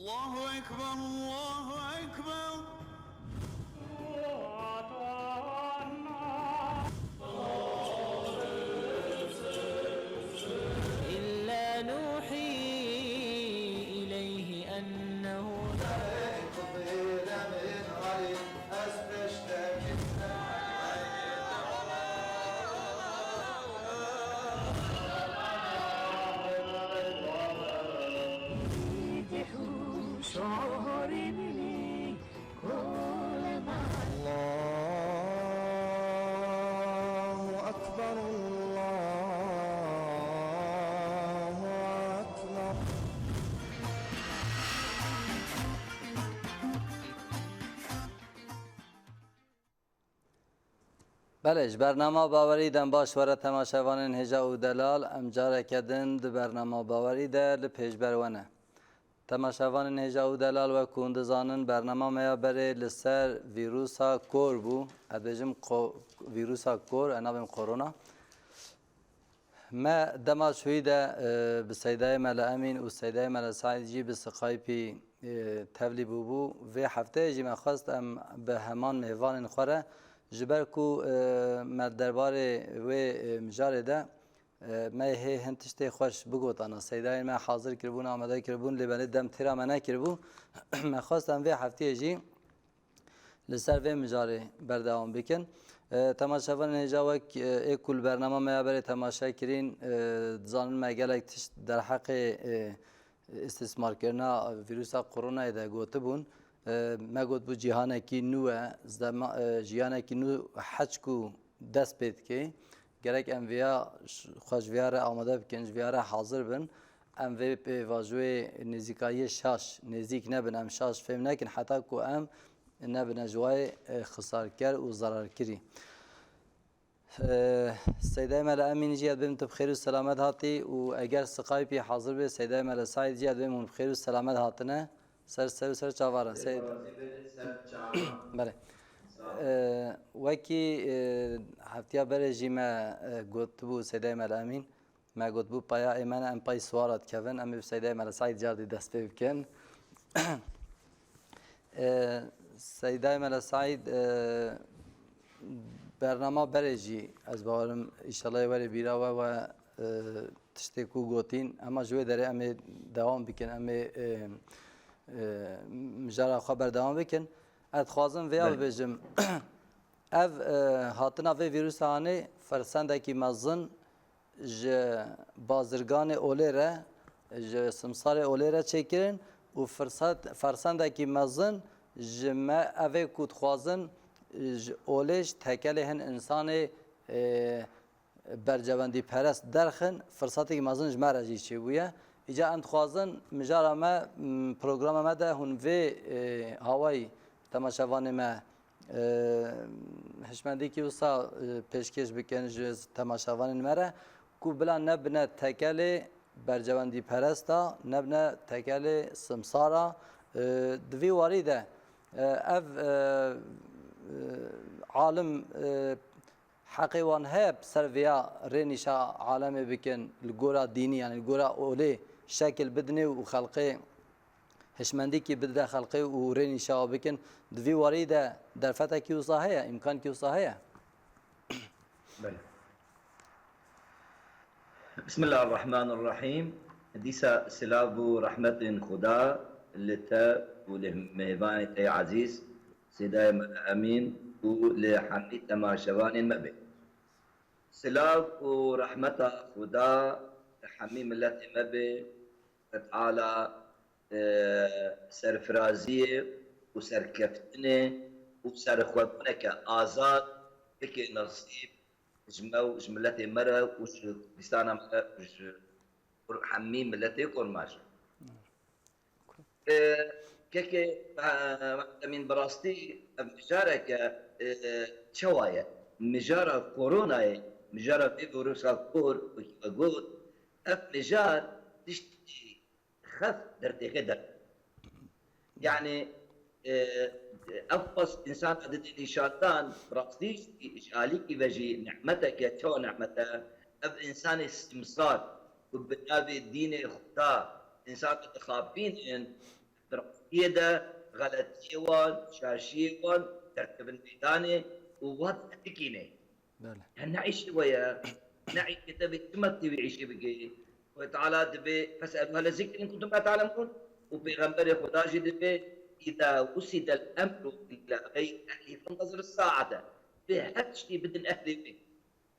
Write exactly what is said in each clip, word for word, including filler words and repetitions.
الله أكبر، الله أكبر. إلا نوحي إليه أنه الله أكبر، الله أكبر. Belê, ji bernama Bawerî dem baş were temaşevanên hêja û delal, em careke din di bernama Bawerî de li pêşber we ne. Temaşevanên hêja û delal, wek ku hûn dizanin, bernama me ya berê li ser vîrusa kor bû. Ez dibêjim ko-, vîrusa kor, ez nabêm korona. Me dema çûyî de, e, bi Seydayê Mele Emîn û Seydayê Mele Saîd jî bi Skypeî, e, tevlî bûbû. Vê hefteyê jî me xwest em bi heman mêvanên xwe re, ji ber ku, e, me derbarê wê, e, mijarê de, e, me hê hin tiştê xweş bigotana. Seydayên me hazir kiribûn, amade kiribûn, lê belê dem têra me nekiribû. Me xwest em vê heftiyê jî li ser vê mijarê berdewam bikin. E, temaşevanên hêja, wek, e, ê ku li bernama me ya berê temaşe kirîn, e, dizanin me gelek tişt derheqê, e, îstîsmarkirina vîrusa koronayê de gotibûn. E, me gotibû cîhanekî nû e, zema-, e, jiyanekî nû heçku dest pê dike. Gerek em viya ş-, xwe ji viya re amade bikin, ji viya re hazir bin. Em vê pêvajoyê nêzîkayiyê şaş nêzîk nebin, em şaş fêm nekin heta ku em nebine ji wayê, e, xisarker û zerarkirî. E, Seydayê Mele Emînî jî ez dibêm tu bi xêr û selamet hatî û eger Skypeî hazir bê, Seydayê Mele Saîd jî ez dibêm hûn bi xêr û selamet hatine. Ser ser û ser çava re. Seyd- Belê. E, wekî, e, heftiya berê jî me, e, gotibû Seydayê Mele Emîn. Me gotibû paya ê me ne, em pay siwara dikevin, em ê bi Seydayê Mele Saîd cardî dest pê bikin. E, Seydayê Mele Saîd, e, bernama berê jî ez bawerim, înşallah, ê were bîra we, we, e, tiştê ku gotîn, ema ji wê derê em ê dewam bikin, em ê, e, e, mijara xwe berdewam bikin. Ez dixwazim vêya Belê. bibêjim, ev, e, hatina vê vîrusa hanê fersendekî mezin ji bazirganê olê re, ji simsarê olê re çêkirin û firsat, fersendekî mezin ji me, ev ê ku dixwazin ji olê, ji tekelê hin insanê, e, bercewendîperest derxin, firsatekî mezin ji me re jî çêbûye. Îca em dixwazin mijara me, m, programa me de hûn vê, e, hawayî temaşevanê me, e, hişmendîkî wisa, e, pêşkêş bikin ji temaşevanên me re, ku bila nebine tekelê bercewendîperesta, nebine tekelê simsara. E, di vî warî de, e, ev, e, e, alim, e, heqê wan heye bi ser viya rênîşa alemê bikin, li gora dînî, yanî li gora olê şekil bidinê û xelqê hişmendîkî bide xelqê û rênîşa bikin. Di vî warî de derfetekî wisa heye, îmkankî wisa heye? Belê. Bismillahirrahmanirrahîm. Dîsa silav û rehmetên Xuda li te û li mêvanê te yê ezîz, Sêdayê Mele Emîn û li hemî temaşevanên me be. Silav û rehmeta Xuda li hemî miletê me be. Teala, e, serfiraziyê û serkeftinê û serxwebûneke azad bike nesîb ji me û ji miletê me re û ji Kurdistana me re û ji hemî miletê Kurmaş. E, kekê, e, Emîn, bi rastî ev mijareke, e, çawa ye? Mijara koronayê, mijara vê vîrusa kor, wekî we got, ev mijar tiştî xef dertêxê der. Yani, e, ev pas însan didê nîşandan, rastî jî ji alîkî ve jî nehmeteke, çawa nehmet e? Ev însanê simsar ku bi navê dînê Xuda însan dixapînin, Bi rastiyê de xeletiyê wan, şaşiyê wan derdikevin meydanê û wan dikîne. Bele. He, ne îşê we ye, ne îşê te bê, çima tu wî îşê bikê? Xwedê Teala dibê, "Fes'elû ehlezikrî in kuntum la te'lemûn." Û Pêxemberê Xweda jî dibê, "Îza wusidel emru îla xeyrî ehlî fentezir saate." Bê her tiştî bidin ehlê wê.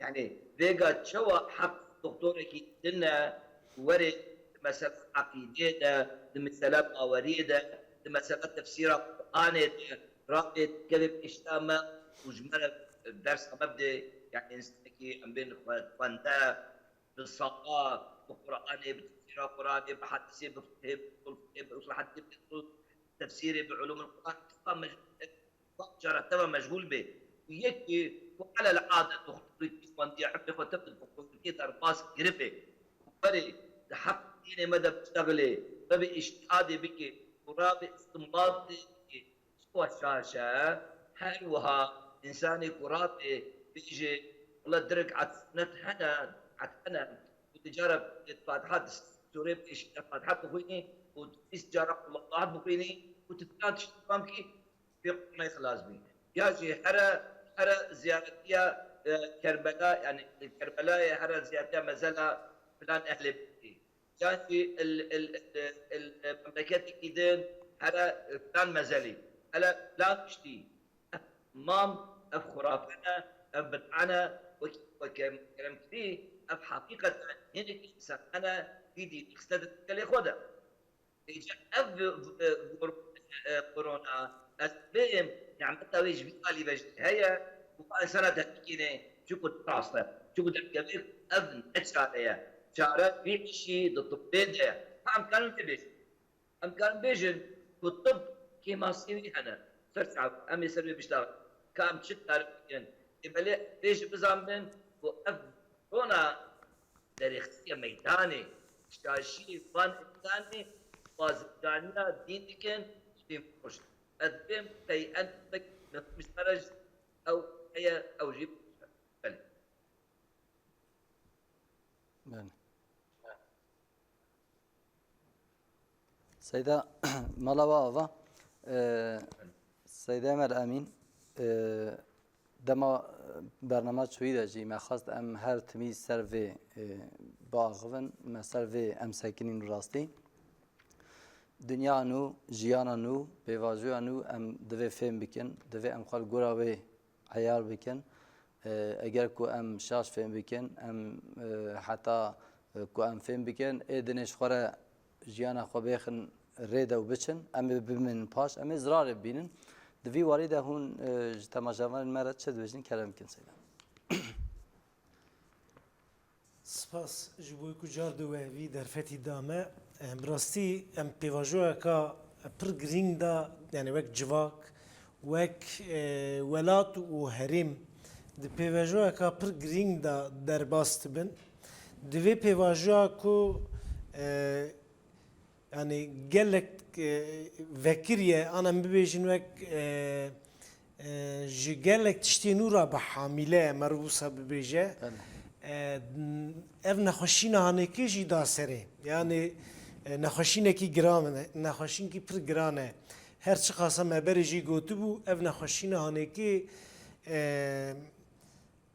Yani, vêga çawa heq doktorekî din e, werê di mesela eqîdê de, di mesela baweriyê de, di mesela tefsîra Qur'anê de, rabê kevê pêşiya me û ji me re dersa me bide, yani, însanekî em bên xwe-, xwende, bi sala, bi Qur'anê, bi tefsîra Qur'anê, bi hedîsê, bi fiqhê, bi usul fiqhê, bi usul hedîsê, bi usul tefsîrê, bi ulûmul Qur'an, teva mej-, cara teva meşgûl bê. Û yekî ku elel ade doktorî xwendiye, eqlê xwe tev di doktorîtiyê derbas kiribe. Û berê di heq dînê me de biştexilê, me bi îştihadê bike, û rabê istinbatê bike. Çawa şaş e, her wiha însanê ku rabê bêje, wela di rik'et sunet hene, rik'et hene, û tu cara Fatiha, di surê pêşî de Fatiha bixwînî û tu bîst cara Qul Allah bixwînî û tu filan tişt bikî, vê Qur'anê xilas bî. Ya jî here, here ziyaretiya, e, Kerbela, yani Kerbelayê here ziyaretiya mezela filan ehlê bikî. Yan jî il, il, il, il, memleketekî din here filan mezelî, hele filan tiştî. Ev mam, ev xurafe ne, ev bid'a ne, wekî we kerem kirî, ev heqîqeten hinekî însan hene, vî dîn xiste di gelê xwe de. Îca ev, e, kor-, e, korona, ez bêm, nimeta wê ji vî alî ve jî heye û va insana derdikîne, çiku rast e, çiku derdikeve, ev ne çare ye. Çare vî îşî di tibbê de ye. Ha, em karin vê bêjin. Em karin bêjin ku tib kêmasî wî hene. Ser çav, em ê ser wê biştexin. Ka em çi dikarin bikin? Ê belê, bêjin bizanbin ku ev korona derêxistiye meydanê, şaşiyê van însanê bazirganiya dîn dikin, dîn firoş. Ez bêm qey en tek nefmiştara ji ew heye, ew jî belê. Belê. Seyda, mala we ava. Ee, Seyda Emel Emîn, ee, dema, e, bernama çûyî de jî me xwest em her timî ser vê, e, biaxivin, me ser vê em sekinîn rastî. Dinya nû, jiyana nû, pêvajoya nû em divê fêm bikin, divê em xwe li gora wê eyar bikin. E, eger ku em şaş fêm bikin, em, e, heta, e, ku em fêm bikin, ê dinê ji xwe re jiyana xwe bêxin rê de û biçin, em ê bimînin paş, em ê zirarê bibînin. Di vî warî de hûn, e, ji temaşevanên me re çi dibêjin, kerem bikin Seyda. Spas ji bo ku car di we vî derfetî da me. Em, bi rastî em pêvajoyeka pir girîng da, yani wek civak, wek, e, welat û herêm di pêvajoyeka pir girîng da derbas dibin. Di vê pêvajoya ku, e, Yani gelek, e, vekiriye, an em bibêjin wek, e, e, ji gelek tiştê nû re bi hamîle ye, meriv wisa bibêje. Belê. E, ev nexweşîna hanekê jî da serê. Yani, e, nexweşînekî giran e, nexweşînkî pir giran e. Her çiqasa me berê jî gotibû, ev nexweşîna hanekê, e,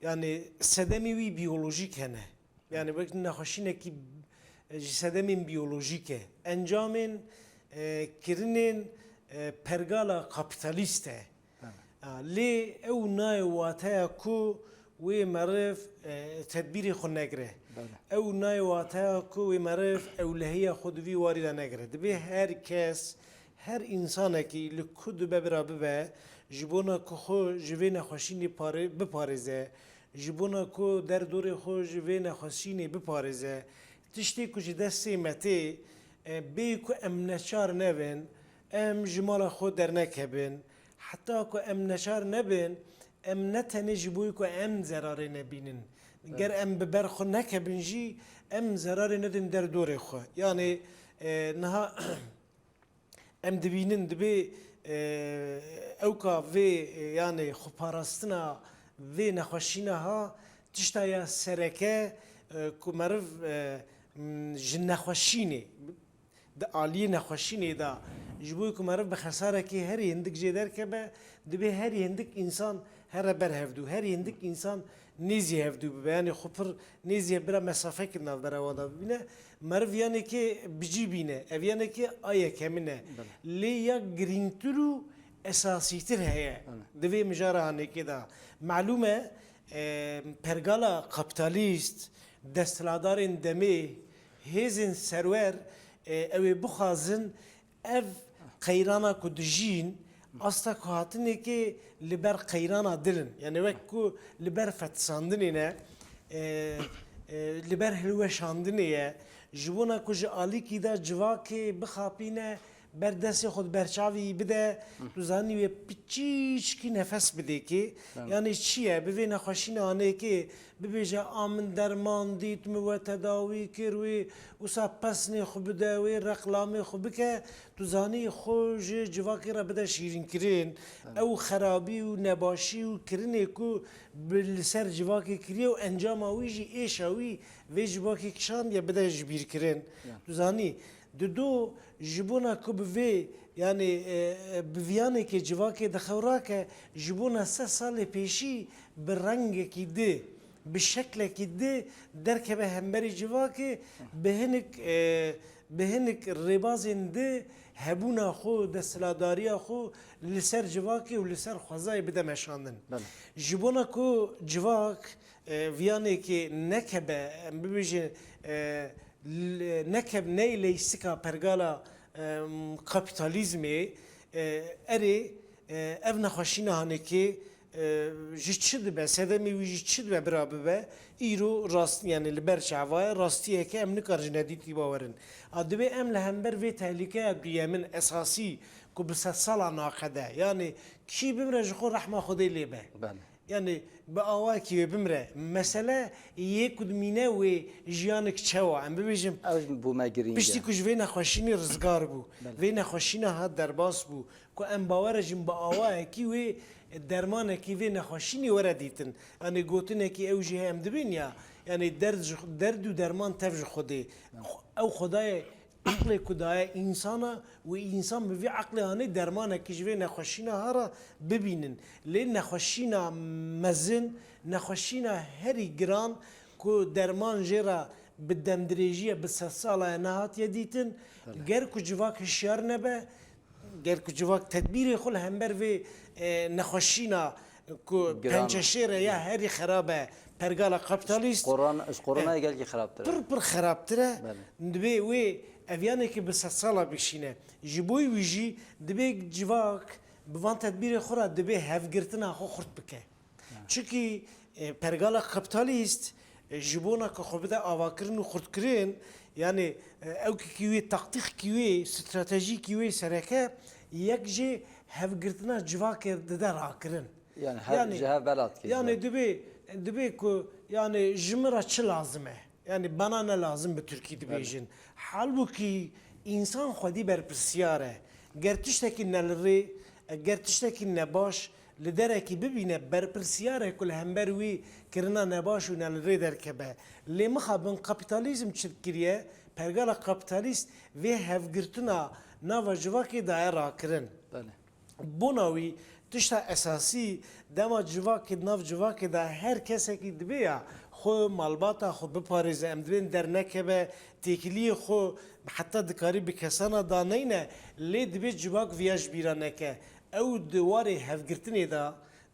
yani sedemê wî biyolojîk hene. Yani wek nexweşînekî, e, ji sedemên biyolojîk e. Encamên, e, kirinên, e, pergala kapîtalîst e. Evet. A, lê ew nayê wateya ku wê meriv, e, tedbîrê xwe negire. Evet. Ew nayê wateya ku wê meriv ewlehiya xwe di vî warî de negire. Dibê her kes, her însanekî li ku dibe bira bibe, ji bona ku xwe ji vê nexweşînê pare-, biparêze, ji bona ku derdorê xwe ji vê nexweşînê biparêze, tiştê ku ji destê me tê, e, bê ku em neçar nebin, em ji mala xwe dernekevin. Heta ku em neçar nebin, em ne tenê ji bo ku em zerarê nebînin. Ger Evet. em bi ber xwe nekevin jî, em zerarê nedin derdorê xwe. Yani, e, niha Em dibînin, dibê, e, ewka vê, e, yanê xweparastina vê nexweşîna ha, tişta ya sereke, e, ku meriv, e, m, ji nexweşînê, di aliyê nexweşînê de Ji bo ku meriv bi xesarekî herî hindik jê derkeve, divê herî hindik însan here ber hevdû, herî hindik însan nêzî hevdû bibe. Yanî xwe pir nêzî bira mesafekî di navbera wan de bibîne. Meriv yanekê bi cî bîne. Ev yanekê a yekemîn e. Belê. Lê ya girîngtir û esasîtir heye. Belê. Di vê mijara hanekê de. Malûm e, e, pergala kapîtalîst, desthiladarên demê, hêzên serwer, e, ew ê bixwazin ev qeyrana ku dijîn, asta ku hatinekê li ber qeyrana dil in. Yani wek ku li ber fetisandinê ne, e, e, li ber hilweşandinê ye. Ji bona ku ji alîkî de civakê bixapîne, ber destê xwe di ber çavê wî bide, tu zanî wê piçîçkî nefes bidê kê. Tamam. Yani çi ye? Bi vê nexweşîna hanekê bibêje, a min derman dît, min we tedawî kir, wê wisa pesnê xwe bide, wê reqlamê xwe bike, tu zanî xwe ji civakê re bide şîrînkirin. Tamam. Ew xerabî û nebaşî û kirinê ku bi, li ser civakê kiriye û encama wî jî êşa wî vê civakê kişandiye bide jibîrkirin. Ya. Tu zanî, Dido ji bona ku bi vê, yanî, e, e, bi viyanekê civakê dixew rake, ji bona sed salê pêşî bi rengekî di, bi şeklekî di derkeve hemberî civakê, bi hinik, e, bi hinik rêbazên di hebûna xwe, desthilatdariya xwe li ser civakê û li ser xwezayê bide meşandin. Belê. Ji bona ku civak, e, viyanekê nekebe, em bibêjin, e, l-, nekeb ney leysika pergala, em, kapîtalîzmê, e, erê, e, ev nexweşîna hanekê, e, ji çi dibe, sedemê wî ji çi dibe bira bibe, îro rast, yani li ber çava ye, rastiyeke em nikarin ji nedîtî bawerin. A, divê em li hember vê tehlîkeya duyemin esasî ku bi sedsala naqede, yani kî bimre ji xwe rehma Xwedê lê be. Belê. Yani bi awayekî wê bimre. Mesele yê ku dimîne wê jiyanik çawa? Em bibêjin, ew jî bo me girîng e. Piştî ku ji vê nexweşînê rizgar bû, belê, vê nexweşîna hat derbas bû, ku em bawer e jin bi awayekî wê dermanekî vê nexweşînê were dîtin. Yani gotinekî ew jî heye em dibên ya. Yani derd ji, derd û derman tev ji Xwedê. Belê. Ew Xwedayê Eqlê ku daye însana û însan bi vî eqlê hanê dermanekî ji vê nexweşîna ha re bibînin. Lê nexweşîna mezin, nexweşîna herî giran ku derman jê re bi demdirêjiye, bi sedsala ye nehatiye dîtin, belê, ger ku civak hişyar nebe, ger ku civak tedbîrê xwe li hember vê, e, nexweşîna ku giran, pençeşêr e ya herî xerab e, pergala kapîtalîst, ji koron-, ji koronayê, e, gelkî xerabtir e. Pir, pir xerabtir e. Belê. Divê wê ev yanekî bi sedsala bişîne. Ji bo wî jî divê civak bi van tedbîrê xwe re divê hevgirtina xwe xurt bike. Çikî, e, pergala kapîtalîst, e, ji bona ku xwe bide avakirin û xurtkirin, yanî, e, ewkekî wê, taktîkekî wê, stratejîkî wê sereke, yek jê hevgirtina civakê dide rakirin. Yani hev, yani, ji hev bela dike, yani belê, divê, divê ku, yani ji min re çi lazim e? Yani bana ne lazim bi Tirkî dibêjin. Belê. Halbûkî însan xwedî berpirsiyar e. Ger tiştekî ne li rê, ger tiştekî nebaş li derekî bibîne, berpirsiyar e ku li hember wî kirina nebaş û ne li rê derkeve. Lê mixabin kapîtalîzm çi kiriye? Pergala kapîtalîst vê hevgirtina nava civakê daye rakirin. Belê. Bona wî, tişta esasî, dema civakê, di nav civakê de her kesekî divê ya xwe, malbata xwe biparêze, em dibên dernekeve, têkiliyê xwe heta dikarî bi kesana daneyne, lê divê civak viya ji bîra neke. Ew di warê hevgirtinê de,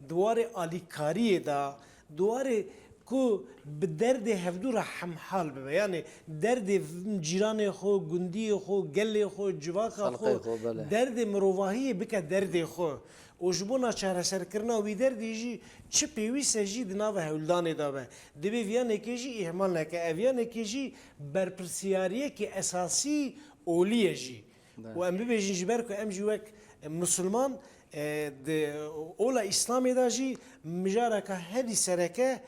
di warê alîkariyê de, di warê ku bi derdê hevdû re hemhal bibe. Yanî derdê cîranê xwe, gundiyê xwe, gelê xwe, civaka xwe, xelqê xwe, belê, derdê mirovahiyê bike derdê xwe. Û ji bona çareserkirina wî derdê jî çi pêwîst e jî di nava hewldanê de be. Divê viyanekê jî îhmal neke. Ev yanekê jî berpirsiyariyekî esasî olî ye jî. Belê. Û em bibêjin, ji ber ku em jî wek, e, misilman, e, di ola Îslamê de jî mijareka herî sereke,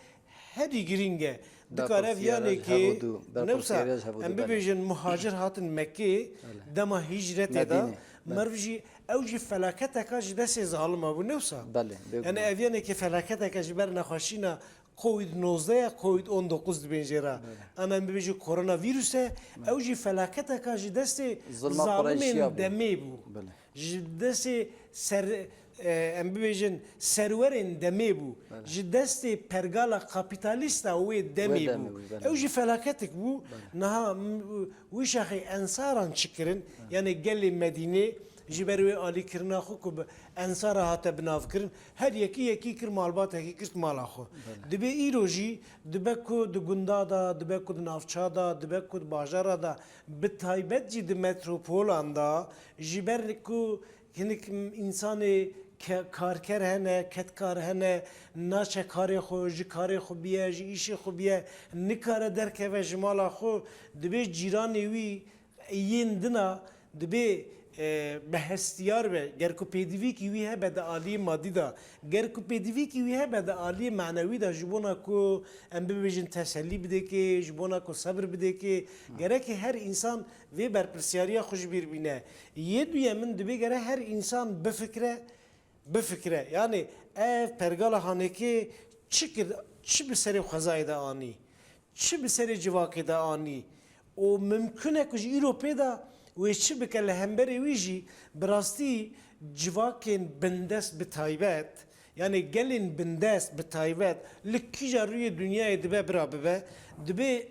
herî girîng e. Dikare berpirsiyara viyanekê, hevûdû, ne wisa, berpirsiyariya ji hevûdû, em, belê, bibêjin muhacir hatin Mekkê, belê, dema hîcretê de, Medînê, belê, meriv jî, ew jî felaketeka ji destê zalima bû, ne wisa? Belê, bêguman. Yani ev yanekê felaketeke ji ber nexweşîna Covid nozdeh ye, Covid on dokuz dibên jê re. Em, em bibêjin koronavîrus e, ew jî felaketeka ji destê Zulma zalimên Qureyşiya bû. demê bû. Belê. Ji destê ser, e, em bibêjin serwerên demê bû. Belê. Ji destê pergala kapîtalîsta wê demê Wê demê bû. bû, belê. Ew jî felaketik bû. Belê. Niha, m, wî şexê ensaran çi kirin? Belê. Yanê gelê Medînê ji ber wê alîkirina xwe ku bi ensara hate binavkirin, her yekî yekî kir, malbatekî girt mala xwe. Belê. Dibe îro jî, dibe ku di gunda de, dibe ku di navça de, dibe ku di bajara de, bi taybet jî di metropolan de, ji ber ku hinek însanê ke-, karker hene, kedkar hene, naçe karê xwe, ji karê xwe biye, ji îşê xwe biye, nikare derkeve ji mala xwe, dibê cîranê wî yên dina, dibê, e, bi hestiyar be. Ger ku pêdivîkî wî hebe di aliyê madî de, ger ku pêdivîkî wî hebe di aliyê manewî de, ji bona ku em bibêjin tesellî bidêkê, ji bona ku sebir bidêkê, gerek her însan vê berpirsiyariya xwe ji bîr bîne. Yê duyemin, dibê gere her însan bifikre, bifikre. Yanî ev pergala Hanekê çi kir, çi bi serê xwezayê de anî, çi bi serê civakê de anî û mimkun e ku ji îro pê de wê çi bike, li hemberê wî jî bi rastî civakên bindest bi taybet, yanî gelên bindest bi taybet li kîja rûyê dinyayê dibe bira bibe, dibê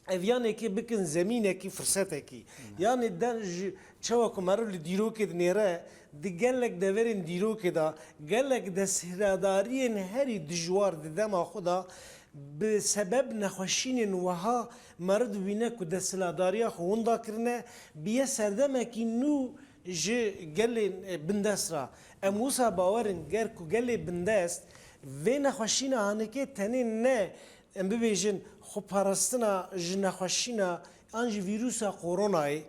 ev yanekê bikin zemînekî, firsetekî. Yanî der ji çawa ku meriv li dîrokê dinêre, di gelek deverên dîrokê de, gelek desthiladariyên herî dijwar di dema xwe de, bi sebeb nexweşînên wiha meriv dibîne ku desthiladariya xwe winda kirine, biye serdemekî nû ji gelên, e, bindest re. Em wisa bawer in, ger ku gelê bindest vê nexweşîna hanekê tenê ne, em bibêjin, xweparastina ji nexweşîna an ji vîrusa koronayê,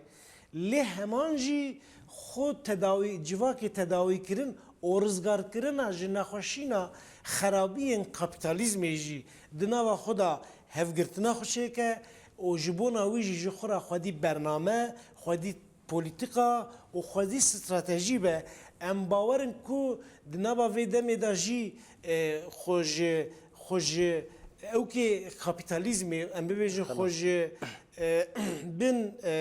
lê heman jî xwe tedawî, civakê tedawî kirin û rizgarkirina ji nexweşîna xerabiyên kapîtalîzmê jî di nava xwe de hevgirtina xwe çêke û ji bona wî jî ji xwe re xwedî bername, xwedî polîtîka û xwedî stratejî be. Em bawer in ku di nava vê demê de jî, e, xwe ji, xwe ji ewkê kapîtalîzmê, em bibêjin, xwe Xelas. ji, e, bin, e,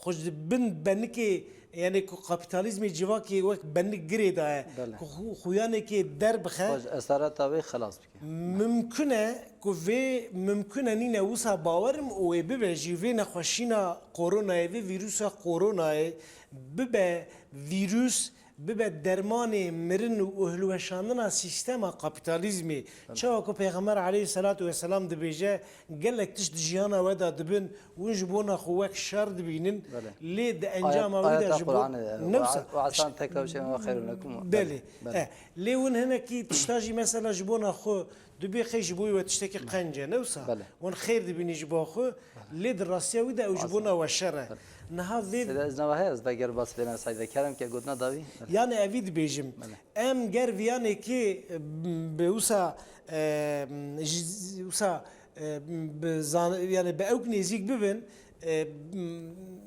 xwe ji bin benikê, yanî ku kapîtalîzmê civakê wek benik girê daye, Belê. ku xu-, xuyanekê derbixe. Xwe ji esareta wê xelas bike. Mimkun e ku vê, mimkun e nîne wisa bawer im û wê bibe jî vê nexweşîna koronayê, vê vîrusa koronayê bibe vîrus, bibe dermanê mirin û hilweşandina sîstema kapîtalîzmê. Belê. Çawa ku Pêxember aleyhisselatu vesselam dibêje, gelek tişt di jiyana we de dibin, hûn ji bona xwe wek şer dibînin, Belê. lê di encama Ayet-, wî de ayeta ji bo Qur'anê, e, newsa. "Ve asan tekrehu şey'en ve hayrun lekum." Belê. Belê. Eh, lê hûn hinekî tişta jî mesela ji bona xwe dibê xêr ji bo wî we tiştekî qenc e, newsa. Belê. Hûn xêr dibînî ji bo xwe, lê di rastiya wî de ew ji bona we şer e. Belê. Niha vê Seyda, ez nava heye, ez veger bas lê me Seyda. Kerem ke gotina dawî. Belê. Yani evî dibêjim. Belê. Em ger viyanekê, e, bi wisa, e, ji, wisa, e, bi zan-, yani bi ewk nêzîk bibin, e,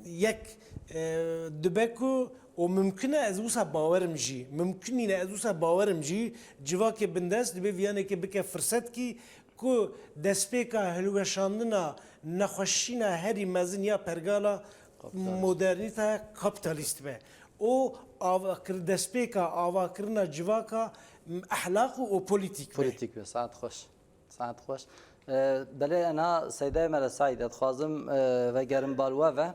yek, e, dibe ku û mimkun e ez wisa bawerim jî. Mimkun nîne ez wisa bawerim jî. Civakê bindest dibe viyanekê bike firsetkî ku destpêka hilweşandina nexweşîna herî mezin ya pergala Kapîtalîst. modernîteya kapîtalîst be. Û avakir-, destpêka avakirina civaka, m, ehlaq û polîtîk be. Polîtîk be, saet xweş. Saet xweş. E, belê, ena Seydayê me re Seyd, ez dixwazim, e, vegerim bal we ve.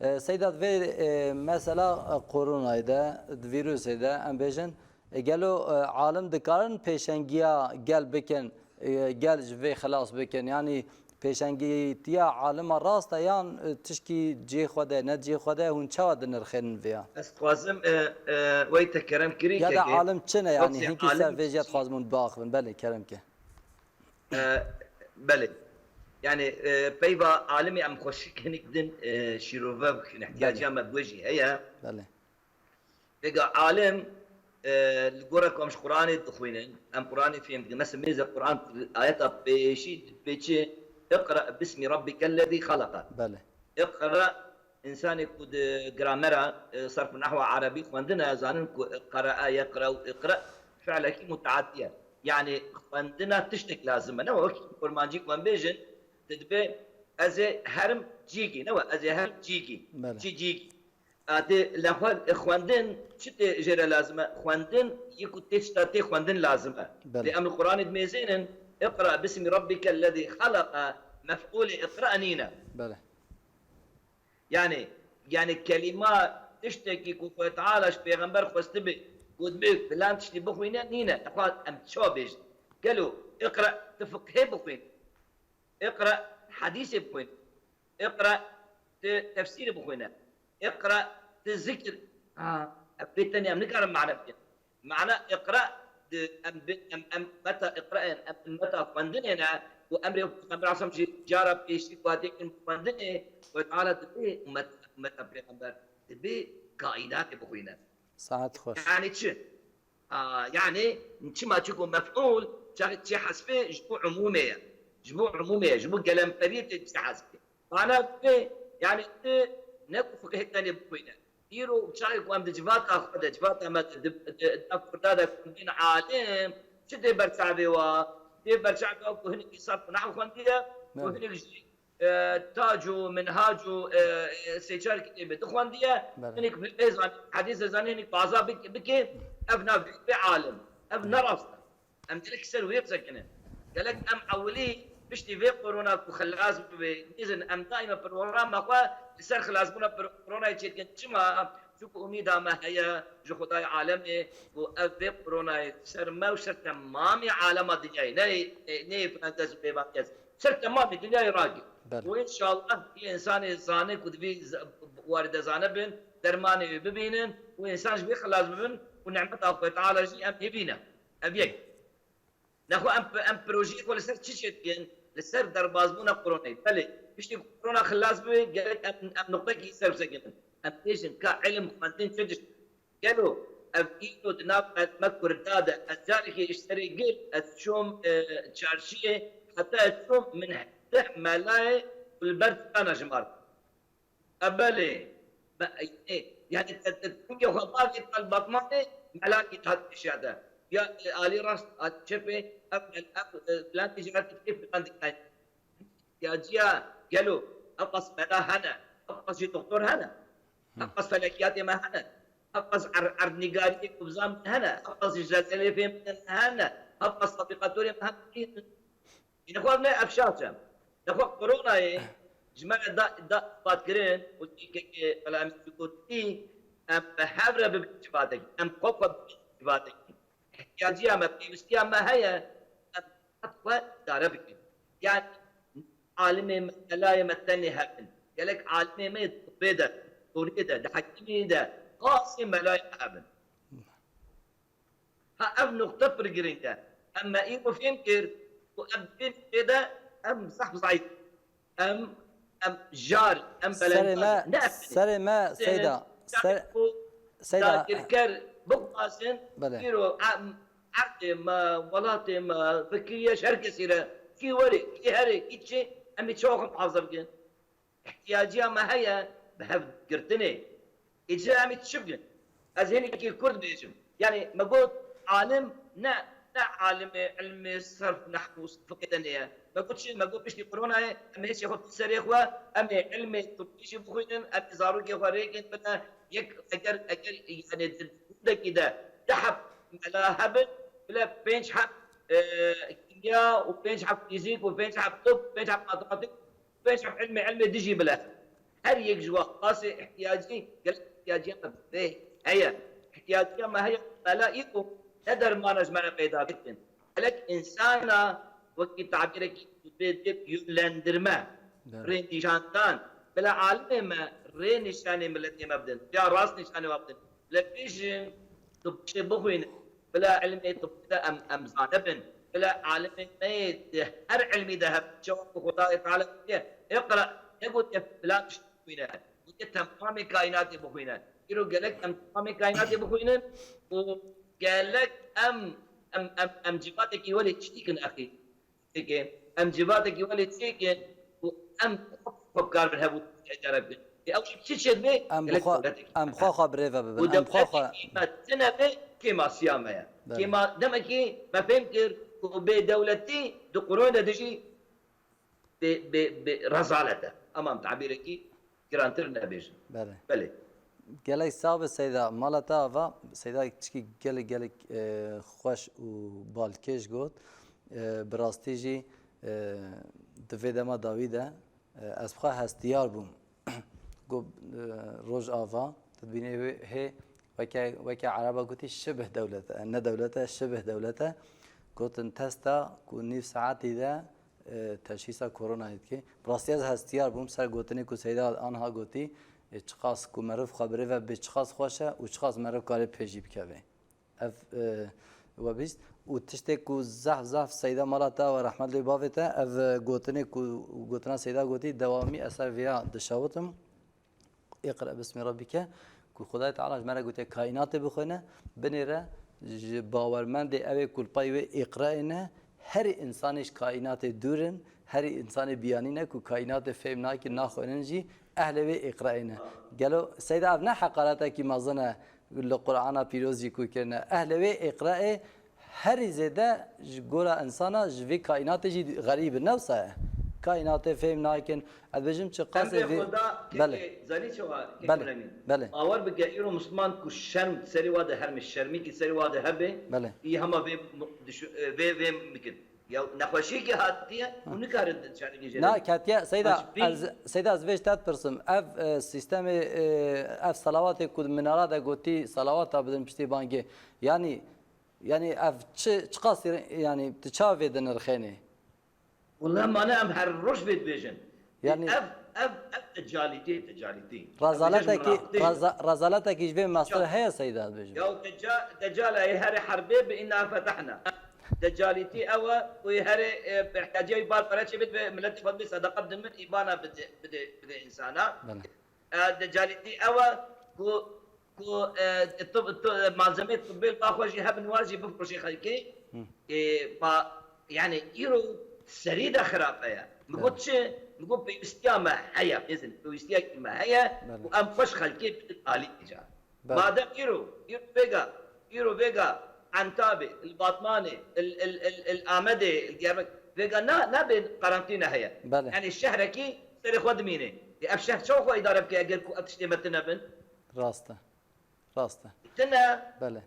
E, Seyda, vê, e, mesela, e, koronayê de, di vîrusê de, em bêjin, e, gelo, e, alim dikarin pêşengiya gel bikin, e, gel ji vê xilas bikin? Yanî pêşengîtiya alima rast e yan, e, tişkî cihê xwe de, ne cihê xwe de, hûn çawa dinirxênin vêya? Ez dixwazim, e, e, wey te kerem kirî Ya da kekê. alim çi ne, yanî Wextê hinkî ser alim vê jî dixwazim hûn biaxivin. Belê, kerem ke. E, belê. Yani, e, peyva alimê em xweşik hinik din, e, şîrove bikin. İhtiyaciya Belê. me bi we jî heye. Belê. Vêga alim, e, li gora ku em ji Qur'anê dixwînin, em Qur'anê fêm dikin. Mesela mêze Qur'an ayeta pêşî dipêçe, "Iqra bismi rabbikellezî xalaqa." Belê. Iqra, insanê ku di gramera, e, sarf û nehwa erebî xwendine, zanin ku qara'a, yeqra'u, iqra fi'lekî muta'edî ye. Yani xwendina tiştek lazim e. Ne wek kurmancî ku em bêjin, tu dibê ez ê herim cîgî, ne we ez ê herim cîgî. Belê. Çi cîgî? A, tê lexwe xwendin, çi tê jê re lazim e? Xwendin, yê ku tê tişta tê xwendin lazim e. Belê. Lê em li Quranê dimêzênin, "Iqra bismi rabbike lezî xeleqe", mef'ûlê iqra nîne. Belê. Yani, yani kelîma tiştekî ku Xwedê Teala ji pêxember xwestibe, gotibê filan tiştî bixwîne, nîne. Xwe em çawa bêjin? Gelo, iqra, tu fiqhê bixwîn. Iqra, hedîsê bixwîn. Iqra, tu tefsîrê bixwîne. Iqra, tu zikir. Ha, ev bê tenê em nikarin mane bikin. Mana iqra, di, em bi, em, em ummeta iqra in, em ummeta xwendinê ne, û emrê Pêxember Aleyhisselam jî cara pêşî ku hatiye kirin xwendinê, Xwedê Teala dibê ummet, ummeta Pêxember, dibê kaînatê bixwîne. Saet xweş. Yani çi? Aa, yani çima? Çiku mef'ul, çaxê çi hesbê, ji bo umûmê ye. Ji bo umûmê ye, ji bo gelemperiyê tê çi hesbê. Mana dibê, yani tu ne ku fiqhê tenê bixwîne. Îro çaxê ku em di civata xwe de, civata me de, di, di, di nav kurda de ku em bên alim, çi tê ber çavê wa? Tê ber çavê wa ku hinek îsaf û nehw xwendiye, ku Belê. hinek jî, e, tac û minhac û, e, e, sê çar kitêbê dixwendiye, Belê. hinek fiqhê zanî, hedîsê zanî, hinek baza bik-, bike, ev navê wê alim. Ev ne rast e. Em gelek ser wê bisekinin. Gelek em ewilî piştî vê korona ku xilas bibe, dibêjin em daîme programa xwe li ser xilasbûna pro-, koronayê çêdikin. Çima? Çunku umîda me heye ji Xwedayê alemê ku ev vê koronayê ser me û ser temamê alema dinyayê, ne, ne, ne yê filan kes û bêvan kes, ser temamê dinyayê ragir. Belê. Û înşallah yê însanê zane ku divê z-, warîde zane bin, dermanê wê bibînin û însan ji vê xilas bibin û nimeta Xwedê Teala jî em hêvî ne. Ev yek. Nexwe em, em projeyê xwe li ser çi çêdikin? Li ser derbazbûna koronayê. Belê, piştî ku korona xilas bibe, gerek em, em nuqtekî ser bisekinin. Em bêjin ka ilim xwendin çi diş-, gelo ev îro di nav me, me kurda de, ez carekê ji serê gir, ez çûm, e, çarşiyê, heta ez çûm min deh melayê ku li ber dikana jimar. E, belê. Be-, e, yani te, te, te xwe bavê te li Batmanê melakî hat kişiya te. Ya, e, alî rast, alî çepê, ev, ev, e, filan tîcaret dikê, filan dikay. Ihtiyaciya gelo, ev qas mela hene, ev qas jî doktor hene, ev qas felekiyatê me hene, ev qas er-, erdnîgariyê ku bizan hene, ev qas jî zelzelê fêm hene, ev qas fabrikatorê me hene. Nexwe ne ev şaş e. Nexwe koronayê ji me re da, da îsbatkirin û tîkekê belamî jî gotî, em bi hev re bibin civatekî. Em xwe xwe bibin civatekî. Ihtiyaciya me, pêwistiya me heye, em xwe îdare bikin. Yani alimê me, melayê me tenê hebin. Gelek alimê me yê tibê de, toriyê de, di hekîmî de, qasê melayê me hebin. Ha, ev nuqte pir girîng e. Em me îro fêm kir ku em di vê nuqtê de em zehf zeîf, em, em jar, em Serê belendar me, ne ev serê me, Seyda, ser, ku Seyda, dagirker bixwazin, Belê. îro em, erdê me, welatê me, fikiriye ji her kesî re, kî werê, kî herê, kî çi, em ê çawa xwe muhafaza bikin? Ihtiyaciya me heye bi hev girtinê. Îcar em ê çi bikin? Ez hinekî kurt bêjim. Yani me got alim ne, ne alimê ilmê serf, nehw û fiqê tenê ye. Me got çi? Me got piştî koronayê em ê hêşê xwe bidin serê xwe, em ê ilmê tibbî jî bixwînin, em ê zarokê xwe rêkên bine. Yek eger, eger yani di gundekî de deh heb mela hebin, bile pênc heb, e, kîmya û pênc heb fîzîk û pênc heb tib, pênc heb matematîk, pênc heb ilmê, ilmê dijî bile. Her yek ji we qasê ihtiyacî, gelek ihtiyaciya me bi vê heye. Îhtiyaciya me heye, mela îro ne dermana ji me re peyda bikin. Gelek însana wekî tabîrekî bê, bê yönlendirme, Evet. rê nîşandan, bila alimê me rê nîşanê miletê me bidin, ya rast nîşanê we bidin. Bila bêjin, tu bişê bixwînin. Bila ilmê tibbî de em, em zane bin. Bila alimê me yê di her ilmî de heb, çawa ku Xwedayê Teala gotiye, "Iqra", negotiye filan tişt bixwîne. Gotiye temamê kaînatê bixwîne. Îro gelek em temamê kaînatê bixwînin û gelek em, em, em, em civatekî welê çi dikin exî? Peki, em civatekî welê çêkin û em xwe bi kar bin hebû cara bikin. Ê, ew jî çi çêdibe? Em bi Gelek xwe, dewletekî em bi xwe xwe bi rê ve bibin. Û Em bi xwe xwe dewletekî me tune be, kêmasiya me ye. Belê. Kêma, demekî me fêm kir ku bêdewletî di Qur'anê de jî bi, bi, bi rezalet e. Ama em tabîrekî girantir nebêjin. Belê. Belê. Gelek sax be Seyda. Mala te ava, Seyda tişkî gelek, gelek, e, xweş û balkêş got. E, bi rastî jî, e, di vê dema dawî de, e, ez bi xwe hestiyar bûm. Got, e, Rojava, tu dibînî wê hê weke, weke Ereba gotî şibih dewlet e, ne dewlet e, şibih dewlet e. Gotin testa ku nîv saetî de, e, teşhîsa koronayê dike. Bi rastî ez hestiyar bûm ser gotinê ku Seyda anha gotî, e, çiqas ku meriv xwe birêve bê çiqas xweş e û çiqas meriv karê pê jî bikeve. Ev, e, we bîst. Û tiştê ku zehf, zehf Seyda mala te ve rehmet lê bavê te, ev, e, gotinê ku, gotina Seyda gotî, dewamî ez ser vêya dişewitim. Iqra bismi rabbike, ku Xwedayê Teala ji me re gotiye kaînatê bixwêne, binêre ji bawermendê ew ê ku li pey wê îqraê ne, herî însanê ji kaînatê dûr in, herî însanê biyanî ne ku kaînatê fêm nakin, naxwênin jî, ehlê wê îqraê ne. Gelo Seyda ev ne heqaretekî mezin e li Qur'ana pîroz jî ku kirine? Ehlê wê îqraê herî zêde ji gora însana ji vê kaînatê jî xerîb in, ne wisa ye? Kaînatê fêm nakin. Ez dibêjim çiqasê Emrê vê Xweda, belê. Kekê, zanî çawa, kekê Belê, Emîn? Belê. Bawer bike, îro Misliman ku şerm serê wa de herme, şermîkî serê wa de hebe, Belê. Î hema vê mu-, düşü-, e, vê, vê bikin. Ya nexweşiyekî hatiye û nikarin şermîkî jê Na, re. Ketiye, Seyda, Ancî ez, Seyda, ez vê ji te dipirsim. Ev, e, sîstemê, e, ev selawatê ku di minara de gotî, selawata bidin piştî bangê. Yanî, yanî ev çi, çiqas, yanî tu çawa vê dinirxênî? Wele mane em her roj vê dibêjin. Yanî Ev, ev, ev decalîtî, decalîtî. Rezaletekî, Em dibêjin reza-, rezaletekî ji vê mestir Ya. heye Seyda dibêjim. Ya deca-, decala ê herê herbê bi inna fetehna. Decalîtî ew e û ê herê, e, bi ihtiyacê wî bar pere çê bit ve milletê xwe bê sedeqa bidin min, îbana bide, bide, bide insana. Belê. E, decalîtî ew e ku, ku, e, tib-, tu-, malzemeyê tibbê li ba xwe jî hebin, wan jî bifroşê xelkê. Hı. E, pa, yani îro serî de xirape ye. Mi got Evet. çi? Mi got pêwîstiya me heye, mêzin pêwîstiyekî me heye Evet. û em xweş xelkê bidin alî îca. Belê. Madem îro, îro vêga, îro vêga Entabê, li Batmanê, il, il, il, il Amedê, il Diyarbekir, vêga na, nabê karantîne heye. Belê. Yani şehrekî serê xwe dimîne. E, ev şehr çawa xwe îdare bike eger ku ev tiştê me tine bin? Rast e. Rast e. Tine. Belê.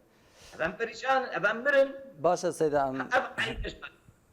Ev em perîşan, ev em mirin. Baş e Seyda em. Ev eyn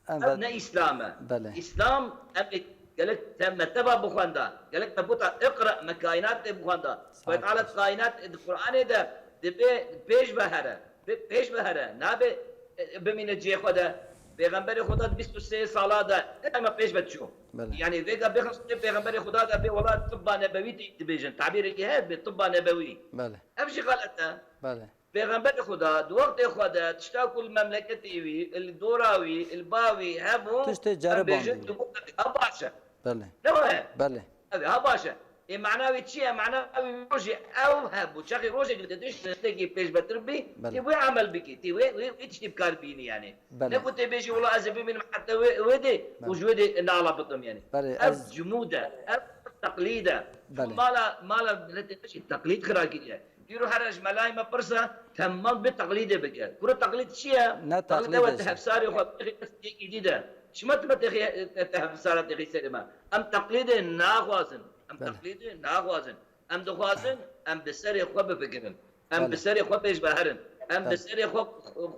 Em Ev ve- ne Îslam e. Belê. Îslam em ê gelek te me teva bixwenda. Gelek me bota iqra, me kaînatê bixwenda. Sağ Xwedê Teala ol. Kaînat di Qur'anê de dibê pêş ve here. Bi pêş ve here. Nabe, e, bimîne cihê xwe de. Pêxemberê Xweda di bîst û sê sala de ne dema pêş ve çû. Belê. Yani vêga bêxin pêxemberê Xweda de bê wela tibba nebewî tê dibêjin. Tabîrekî heye bi tibba nebewî. Belê. Ev jî xelet e. Belê. Pêxemberê Xuda di wextê xwe de tişta ku li memleketê wî, li dora wî, li ba wî hebû, Tiştê em bêjin ceribandî. Dibû ha baş e. Belê. Ne were? Belê. Ev ha baş e. Ê mana wî çi ye? Mana wî rojê ew hebû. Çaxê rojek li te tiştekî pêşvetir bî, Belê. Tê wê emel bikî. Tê wê, wê, wê tiştê bi kar bînî yani. Belê. Ne ku tê bêjî wela ez ê bimînim heta wê, wê dê Belê. Û ji wê dê nala bitim yani. Belê, Ev ez cumûd e, ev teqlîd e. Belê. Mala, mala miletê te jî teqlîd xira kiriye. Îro here ji melayê me pirse, temam bi teqlîdê bike. Kuro teqlîd çi ye? Ne Teqlîd teqlîd ew e, e tu ji. Hevsarê xwe bixî destê yekî dî de. Çima tu me têxî, te, te hevsara têxî serê me? Em teqlîdê naxwazin. Em Belê. Teqlîdê naxwazin. Em dixwazin, em bi serê xwe bifikirin. Em Belê. Bi serê xwe pêş ve herin. Em bi Belê. Serê xwe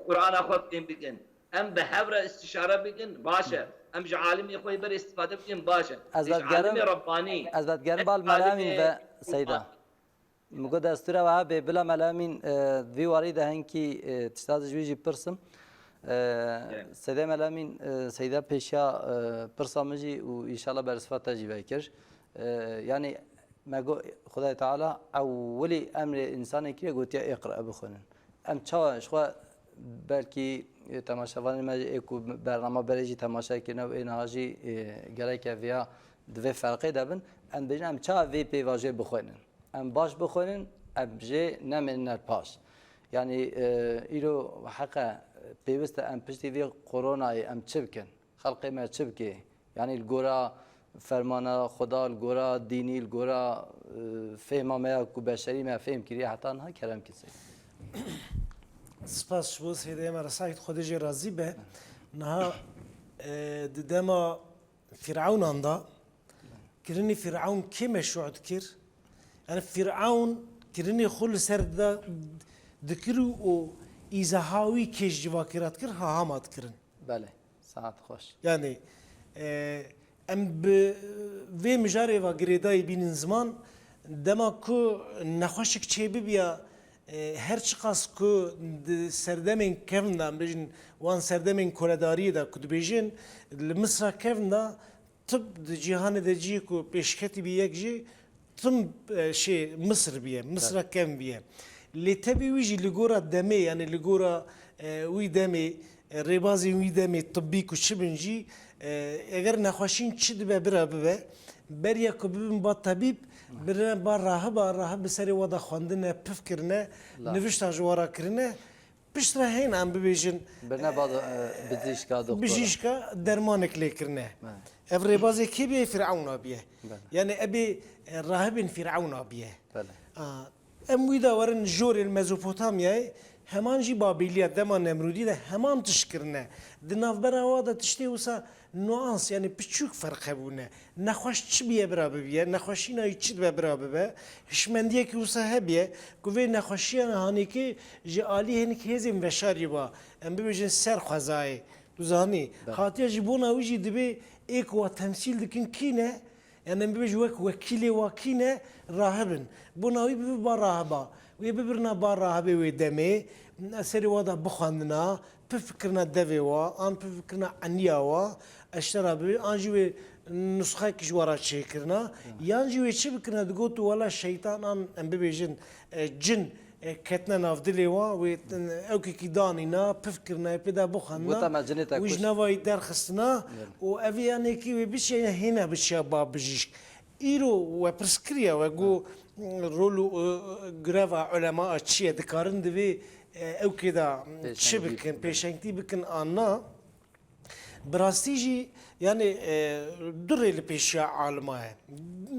Qur'ana xwe fêm bikin. Em bi hev re istişare bikin, baş e. Em ji alimê xwe yê berê istifade bikin, baş e. Ez Ji vedigerim, alimê Rabbanî, ez vedigerim ez bal melamîn alimê ve Seyda. Min got destûra we hebe, bila Melamîn, e, vî warî de hinkî, e, tişta ji wî jî pirsim. E, Evet. Seyda Melamîn, e, Seyda pêşiya, e, pirsa min jî û înşallah bersiva te jî vekir. E, yanî me got Xwedayê Teala ewilî emrê însanê kiriye gotiye îqra bixwînin. Em çawa ji xwe belkî, e, temaşevanên me ê ku bernama berê jî temaşe kirine û ê niha jî, e, gereke viya di vê ferqê de bin, em dibêjin em çawa vê pêvajoyê bixwînin. Em baş bixwînin, em jê nemênin paş. Yanî, e, îro heqe pêwist e em piştî vê koronayê em çi bikin? Xelkê me çi bike? Yanî li gora fermana Xuda, li gora dînî, li gora, e, fêhma me ya ku beşerî me fêm kiriye heta niha kerem kin Seyda. Spas ji bo sêdeyê me re Saîd, Xwedê jê razî be. Niha, e, di dema Fîrewnan de, kirinê Fîrewn kê meşrû dikir? Yani Fîrewn kirinê xwe li ser de dikir û îzaha wî kê ji civakê re dikir, ha hema dikirin. Belê, saet xweş. Yani, e, em bi vê mijarê ve girêdayî bînin ziman, dema ku nexweşik çêbibiya, e, her çiqas ku di serdemên kevn de, em bêjin, wan serdemên koledariyê de ku dibêjin, li Misra kevn de, tib di cîhanê de cihê ku pêşketî bî yek jî tim, e, şê Misir bîye, Misra kevn bîye. Lê tevî wî jî li gora demê, yani li gora, e, wî demê, e, rêbazên wî demê tibbî ku çi bin jî, e, eger nexweşîn çi dibe bira bibe, beriya ku bibin ba tebîb, birine ba rahiba, rahib bi serê we de xwendine, pif kirine, nivişta ji we re kirine, piştre hên em bibêjin, birine ba do-, e, bijîşka, doktora, bijîşka dermanek lê kirine. Evet. Ev rêbazê kê bê? Fîrewna bîye. Belê. Yani ebê, e, rahibên Fîrewna bîye. Belê. A, em wî de werin jorê li Mezopotamyayê, heman jî Babîliya dema Nemrûdî de heman tişt kirine. Di navbera wa de tiştê wisa nuans, yani piçûk ferq hebûne. Nexweş çi biye bira bibiye, nexweşîna wî çi dibe bira bibe, hişmendiyekî wisa hebiye ku vê nexweşiya hanêkê ji alî hinek hêzên veşarî ba, em bibêjin ser xwezayê. Tu zanî, hatiye ji bona wî jî dibê ê ku wa temsîl dikin kî ne? Yani em bibêjin wek wekîlê wa kî ne? Rahib in. Bona wî bibe ba rahiba. Wê bibirina ba rahibê wê demê, serê wa da bixwendina, pif bikirina devê wa, an pif bikirina eniya wa, eştera bibê, an jî wê nusxayekî ji wa ra çêkirina, yan jî wê çi bikirina, digot wela şeytan an em bibêjin, e, cin, e, ketine nav dilê wa, wê, e, ewkekî danîna, pif kirina, pê de bixwendina, wê ji nava wî derxistina û ev yanekî wê biçe hêne biçiya ba bijîşk. Îro we pirs kiriye, we got, rol û, e, greva ulema çi ye? Dikarin di vê, e, ewkê de çi bikin, pêşengtî bikin an na? Bi rastî jî, yani, e, du rê li pêşiya alima ye.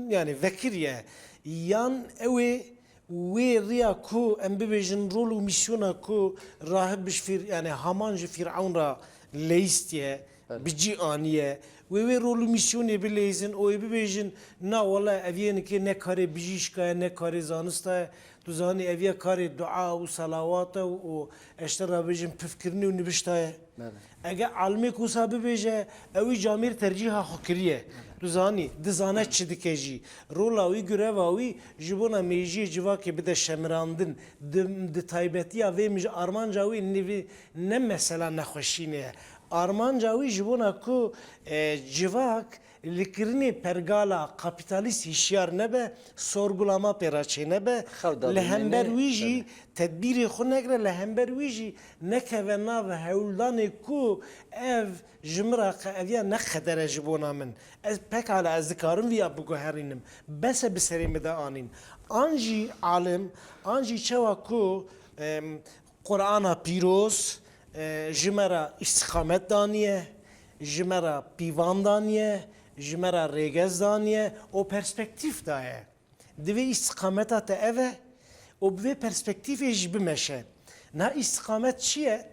Yani vekirî ye. Yan ew ê wê riya ku em bibêjin rol û mîsyona ku rahib bi ji fîr-, yani Haman ji Fîrewn re leyîstiye, bi cî aniye. Wê wê rol û mîsyonê bileyzin û ê bibêjin, na wele ev yê nikê ne karê bijîşka ye, ne karê zanista ye. Tu zanî ev ya karê dua û selawat e û, û eşte re bêjin pifkirinê û nivişta ye. Belê. Ege alimêk wisa bibêje, ew wî camêr tercîha xwe kiriye. Tu zanî, dizane çi dike jî. Rola wî, greva wî ji bona mêjiyê civakê bide şemirandin. Di, di taybetiya vê mij-, armanca wî nivî ne mesela nexweşînê ye. Armanca wî ji bona ku, e, civak li kirinê pergala kapîtalîst hişyar nebe, sorgulama pê re çênebe, li hember wî jî tedbîrê xwe negre, li hember wî jî nekeve nav hewldanê ku ev ji min re qe-, ev ya ne qeder e ji bona min. Ez pekala ez dikarim viya biguherînim. Bes e bi serê min de anîn. An jî alim, an jî çawa ku, em, Qur'ana pîroz, e, ji me re îstîqamet daniye, ji me re pîvan daniye, ji me re rêgez daniye û perspektîf daye. Divê îstîqameta te ev e û bi vê perspektîfê jî bimeşe. Niha îstîqamet çi ye?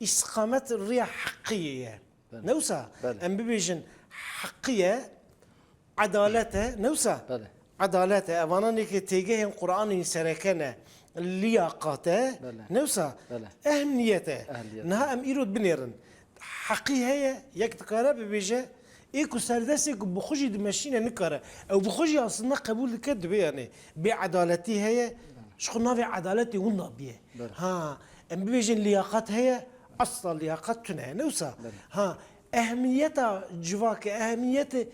Îstîqamet riya heqiyê ye. Belê. Ne wisa? Belê. Em bibêjin heqiye, edalet e, ne wisa? Belê. Edalet e, evanan ê ke têgehên Qur'anê sereke ne, liyaqat e, belê, ne wisa? Belê. Ehniyet e. Ehliyet. Niha em îro binêrin. Heqî heye, yek dikare bibêje, ê ku serdestê ku bi xwe jî dimeşîne nikare. Ew bi xwe jî aslında qebûl dike, dibê yani bêedaletî heye, ji xwe navê edaletê winda bîye. Belê. Ha, em bibêjin liyaqat heye, asla liyaqat tune ye, ne wisa? Belê. Ha, ehmiyeta civakê, ehmiyetê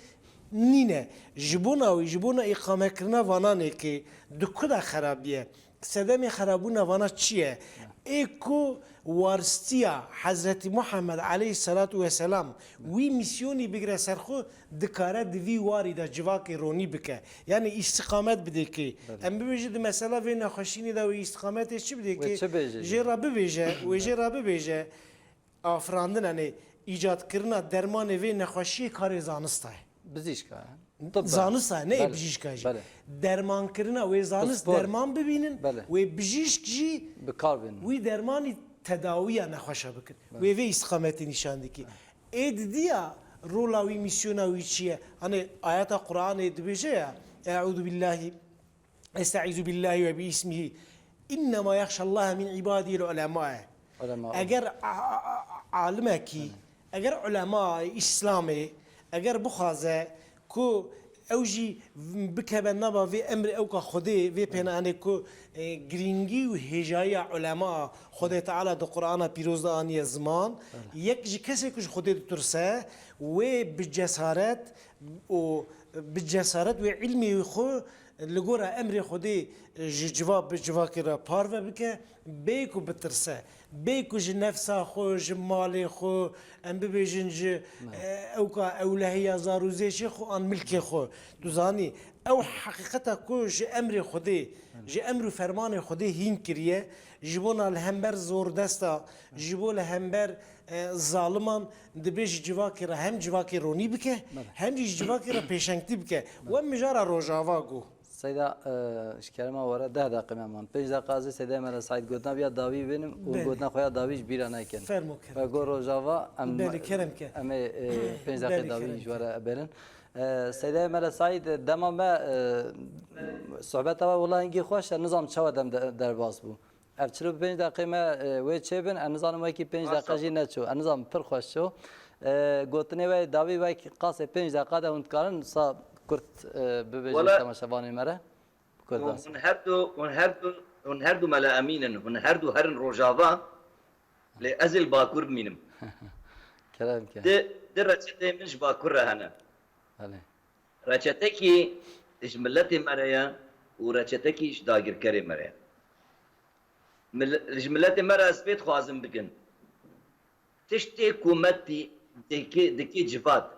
nîne. Ji bona wî, ji bona îqamekirina vananê ke di ku de xerabiye, sedemê xerabûna vana çi ye? Ê ku waristiya Hezretî Muhammed aleyhisselatu vesselam wî mîsyonî bigire ser xwe, dikare di vî warî de civakê ronî bike. Yani îstîqamet bidê kê. Belê. Em bibêjin di mesela vê nexweşînê de wê îstîqametê çi bidê kê? Wê çi bêje jî? Jê re bibêje, wê jê re bibêje. Afirandin, yani îcatkirina dermanê vê nexweşiyê karê zanista ye. Bijîşka ye. Tib e. Zanista ye, ne yê bijîşka jî. Belê. Dermankirina wê zanist derman bibînin, belê, wê bijîşk jî bi kar bînin, wî dermanî tedawiya nexweşa bikin. Wê vê îstiqametê nîşan dikî. Ê didiya rola wî, mîsyona wî çi ye? Hani ayeta Qur'anê dibêje ya, "Eûzu billahî, estaizu billahî ve bi ismihî. İnnema yahşallaha min ibadihil ulema" ye. Ulema. Eger a, a, a, alimekî, eger ulema Îslamê, eger bixwaze ku ew jî bikeve nava vê emrê ewka Xwedê, vê pênanê ku, e, girîngî û hêjayiya ulema Xwedê Teala di Qur'ana Pîroz de aniye ziman, yek ji kesê ku ji Xwedê ditirse, wê bi cesaret û bi cesaret wê ilmê xwe li gora emrê Xwedê ji civa bi civakê re parve bike, bê ku bitirse, bê ku ji nefsa xwe, ji malê xwe, em bibêjin ji, e, ewka ewlehiya zar û zêşê xwe an milkê xwe. Tu zanî, ew heqîqeta ku ji emrê Xwedê, ji emr û fermanê Xwedê hîn kiriye, ji bona li hember zordesta, ji bo li hember, e, zaliman, dibê ji civakê re hem civakê ronî bike, hem jî ji civakê re pêşengtî bike. We mijara Rojava got. Seyda, e, ji kerema we re deh deqe me man. Pênc deqa ez ê Seydayê me re Seîd gotina vî ya dawî bênim û gotina xwe ya dawî ji bîra nekin. Fermo kerem. Ve got Rojava, em, belê, kerem ke. Em ê, e, pênc deqê dawî ji we re bêrin. E, Seydayê me re Seîd, dema me, e, sohbeta we wela hingî xweş e, nizam çawa dem de-, derbas bû. Ev çil û pênc deqê me, e, wê çêbin, ez nizanim wekî pênc deqe jî neço. Ez nizanim pir xweş ço. E, gotinê we dawî wek qasê pênc deqa de hûn dikarin sa kurt, e, bibêjin temaşevanê me re? Bi kurdasî. Hûn her du, hûn her du, hûn her du Mela Emîn in, hûn her du herin Rojava, lê ez ê li Bakur bimînim. Kerem ke. Di, di reçeteyê min ji Bakur re hene. Belê. Reçetekî ji miletê me re ye û reçetekî ji dagirkerê me re ye. Mil-, ji miletê me re ez pê dixwazim bikin. Tiştê ku me tî dikê, dikê civat,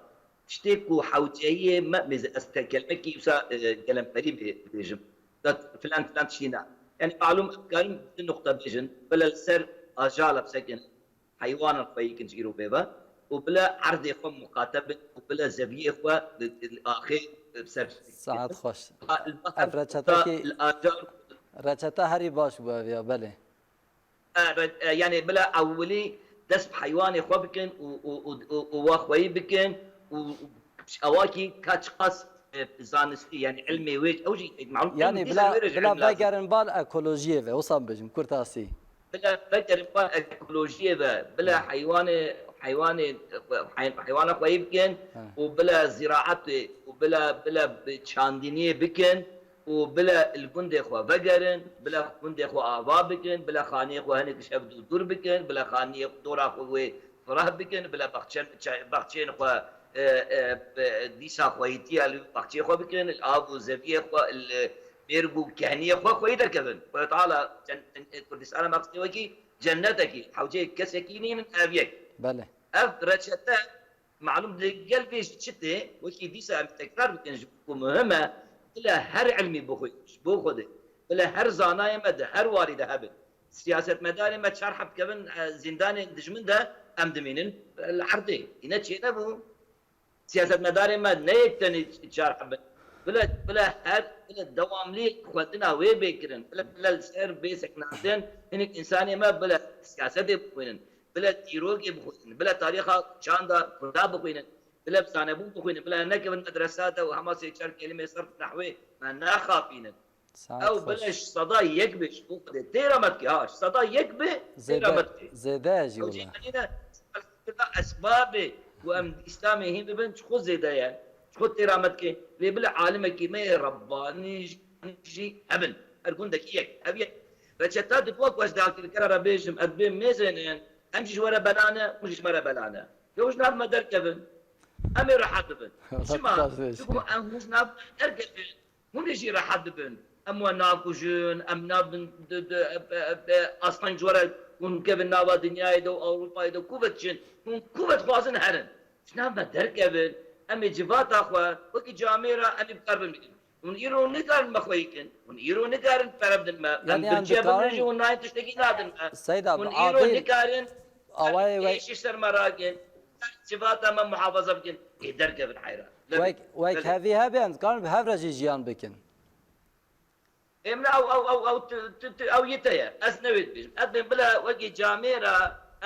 tiştê ku hewceyiyê me, mêze ez te kelimekî wisa, e, gelemperî bê-, bêjim. Dat filan filan tiştî ne. Yani malûm em karin du nuqta bêjin, bila li ser ajala bisekin, heywanan xweyî kin ji îro pê ve û bila erdê xwe muqate bin û bila zeviyê xwe li, li axê, e, ser. Saet xweş. Ha, li Ev reçetekî, li ajal reçete herî baş bû ev ya, belê. E, re-, e, yani bila ewilî dest bi heywanê xwe bikin û, û, û, û, û wa xweyî bikin û, û awakî ka çiqas, e, zanistî, yani ilmê wê, ew jî, e, malûm Yani bila, bila vegerin bal ekolojiyê ve, wisa bibêjim, kurtasî. Bila vegerin bal ekolojiyê ve, bila heywanê, heywanê, hey-, heywana xweyî bikin û bila ziraetê û bila, bila bi çandiniyê bikin û bila li gundê xwe vegerin, bila gundê xwe ava bikin, bila xaniyê xwe hinek ji hev dû dûr bikin, bila xaniyê dora xwe wê fireh bikin, bila baxçen-, çe-, baxçeyên xwe, e, e, bi dîsa xweyîtiya li baxçeyê xwe bikin, li av û zeviyê xwe, li mêrg û kehniyê xwe xweyî derkevin. Xwedê Teala cen-, cen-, Kurdistana me xistê wekî cennetekî, hewceyê kesekî nînin ev yek. Belê. Ev reçete, malûm, li gel vê jî çi tê, wekî dîsa em tekrar bikin, ji ku muhim e, bila her ilmî bixwînin, ji bo Xwedê, bila her zanayê me di her warî de hebin. Siyasetmedarê me çar heb dikevin, e, zîndanên dijmin de, em dimînin, e, li erdê. Îne çênebû. Siyasetmedarê me ne yek tenê çar heb in. Bila, bila her, bila dewamlî xwendina wê bê kirin. Bila, bila li ser bê sekinandin, hinek însanê me bila siyasetê bixwînin. Bila dîrokê bixwînin, bila tarîxa çanda Kurda bixwînin, bila bi zanebûn bixwînin, bila nekevin medresa de û hema sê çar kelîmê serf nehwê me naxapînin. Saet xweş. Ew bila ji seda yek be ji bo Xwedê. Têra me dike, ha, ji seda yek be, têra me dike. Zêde ye jî wila. Ew jî yanî ne, esbabê ku em Îslamê hîn bibin, ji xwe zêde ye. Ji xwe têra me dike. Lê bila alimekî me yê Rebbanî jî, jî hebin. Her gundekî yek. Ev yek. Reçeta di wek ku ez dagirkera re bêjim, ez bêm mêzênin, em jî ji we re bela ne, hûn jî ji me re bela ne. Lê hûn ji nav me derkevin. Em ê rehet bibin. Çima? Çiku em hûn ji nav me derkevin, hûn ê jî rehet bibin. Em we nakujin, em nabin di, di, e, e, e, asteng ji we re hûn kevin nava dinyayê de û Ewropayê de ku ve diçin, hûn ku ve dixwazin herin. Ji nav me derkevin, em ê civata xwe wekî camêra em ê bi kar bin bikin. Hûn îro nikarin me xweyî kin. Hûn îro nikarin pere bidin me. Em Yani em birçî dikarin, bibin jî hûn nayên tiştekî nadin me. Seyda, Hûn îro adil nikarin awayê we êşî ser me rakin. Civata me muhafaza bikin. Ê derkevin heyra. Wek, wek hevî hebe em dikarin bi hev re jî jiyan bikin. Ê min ew, ew, ew, ew, tu, tu, tu, ew yê te ye. Ez ne wê dibêjim. Ez dibêm bila wekî camêra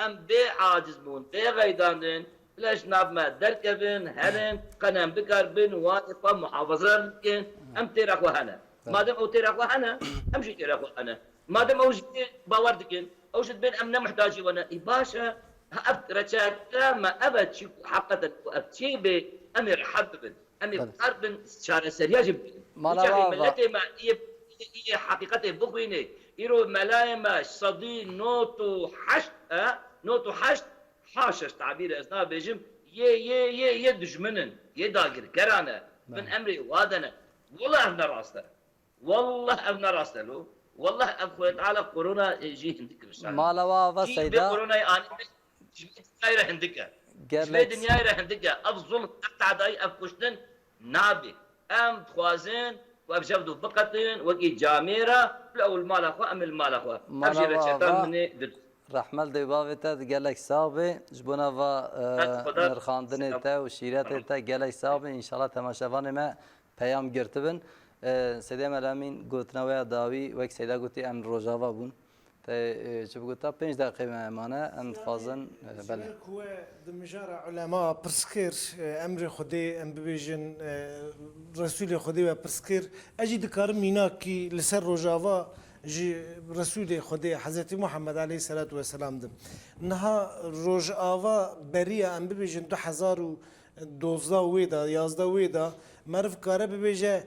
em bê aciz bûn, bê xeydandin, bila ji nav me derkevin, herin, qe em bikaribin, wanê xwe muhafaza bikin. Em têra xwe hene. Madem ew têra xwe hene, em jî têra xwe hene. Madem ew ji bawer dikin, ew ji dibên em ne muhtacî we ne. Î baş e, ha, ev reçete me ev e, çi heqeten ku ev çê bê, em ê rehet bibin. Em ê Belê. Kar bin çareseriya jî bikin. Mala Çaxê wa va. Milletê me yê, yê, yê heqîqetê bixwînê. Îro melayê me sedî not û heşt e, not û heşt, haşa ji tabîrê ez nabêjim, yê, yê, yê, yê dijmin in, yê dagirkeran e. Bin Belê. Emrê wa de ne. Wela ev ne rast e. Wallah ev ne rast e lo. Wallah ev Xwedê Teala korona, e, jî hindik kirişan. Mala wa va Jî bê Seyda. Koronayê anî ji vê dinyayê re hindik e. Ji vê Gelek. Dinyayê re hindik e. Ev zulm, ev tadayî, ev kuştin nabê. Em dixwazin ku ev jevdo biqetin, wekî camêra, bila ew li mala xwe, em ê li mala xwe. Ev Mala jî wa reçeta va. Min ê dir. Rehmet dê bavê te gelek sax bê. Ji bona va, e, Hadi Xweda. Nirxandinê te û şîretê Tamam. Te gelek sax bê. Înşallah temaşevanê me peyam girtibin. E, Seydê Melemîn gotina we ya dawî, wek Seyda gotî, em Rojava bûn. Te, e, çi bigota, pênc deqê me mane, em dixwazin, e, Ji belê. Ber ku we di mijara ulema pirs kir, e, emrê Xwedê, em bibêjin, e, Resûlê Xwedê we pirs kir, ez jî dikarim mînakî li ser Rojava ji Resûlê Xwedê, Hezretî Muhammed aleyhisselatu vesselam dim. Niha Rojava beriya, em bibêjin, du hezar û dozda wê de, yazda wê de, meriv kare bibêje,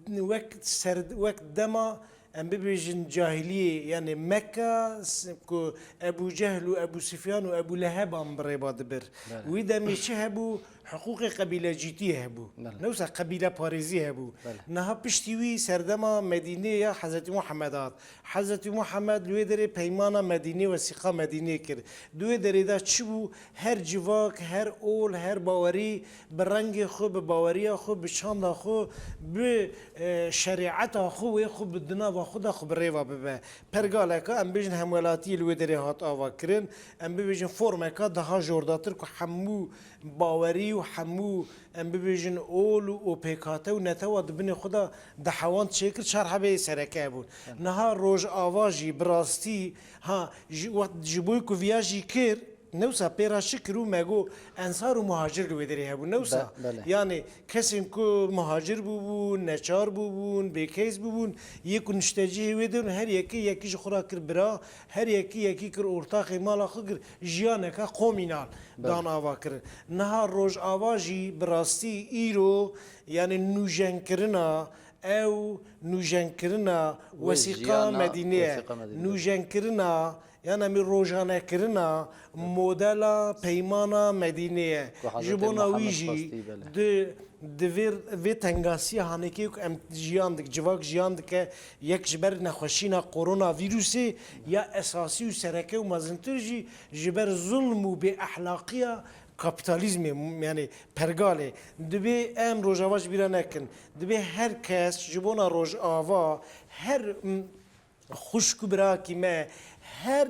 wek ser, wek dema, em bibêjin, cahiliyê, yanî Mekka, s-, ku Ebû Cehl û Ebû Sufyan û Ebû Leheb an bi rêba dibir. Belê. Wî demê çi hebû? Hiqûqê qebîlecîtiyê hebû. Belê. Ne wisa qebîleparêzî hebû. Belê. Niha piştî wî serdema Medînê ya Hezretî Muhammed hat. Hezretî Muhammed li wê derê peymana Medînê, wesîqa Medînê kir. Di wê derê de çi bû? Her civak, her ol, her bawerî bi rengê xwe, bi baweriya xwe, bi çanda xwe, bi, e, şerîeta xwe, wê xwe bi di nava xwe de xwe bi rêva bibe. Pergaleka, em bêjin, hemwelatiyê li wê derê hat ava kirin. Em bibêjin, formeka daha jordatir ku hemû bawerî û hemû, em bibêjin, ol û pêkhate û netewa di binê xwe de dihewand çêkir, çar hebeyê sereke hebûn. Niha Rojava jî bi rastî, ha, ji, wext ji bo ku viya jî kir, ne wisa pê re çi kir û me got, ensar û muhacir li wê derê hebûn, ne wisa. Be-, belê. Yanî kesên ku muhacir bûbûn, neçar bûbûn, bêkeys bûbûn, yê ku niştecihê wê de bûn, her yekê yekî ji xwe re kir bira, her yekî yekî kir ortaxê mala xwe kir, jiyaneke komînal Belê. Dan ava kirin. Niha Rojava jî bi rastî îro, yanî nûjenkirina, ew nûjenkirina Wê wesîqa jiyana Medînê ye. Wesîqa Medînê. Nûjenkirina, yan em ê rojanekirina modela peymana Medînê ye. Ku Ji Hezretî bona wî Muhammed jî xwestî, belê. Di, di vê, vê tengasiya hanekê ku em jiyan dik-, civak jiyan dike, yek ji ber nexweşîna koronavîrusê ya esasî û sereke û mezintir jî ji ber zulm û bêehlaqiya kapîtalîzmê, m-, yanî pergalê. Dibê em Rojava ji bîra nekin. Dibê her kes ji bona Rojava, her, m-, xwişk û birakî me, her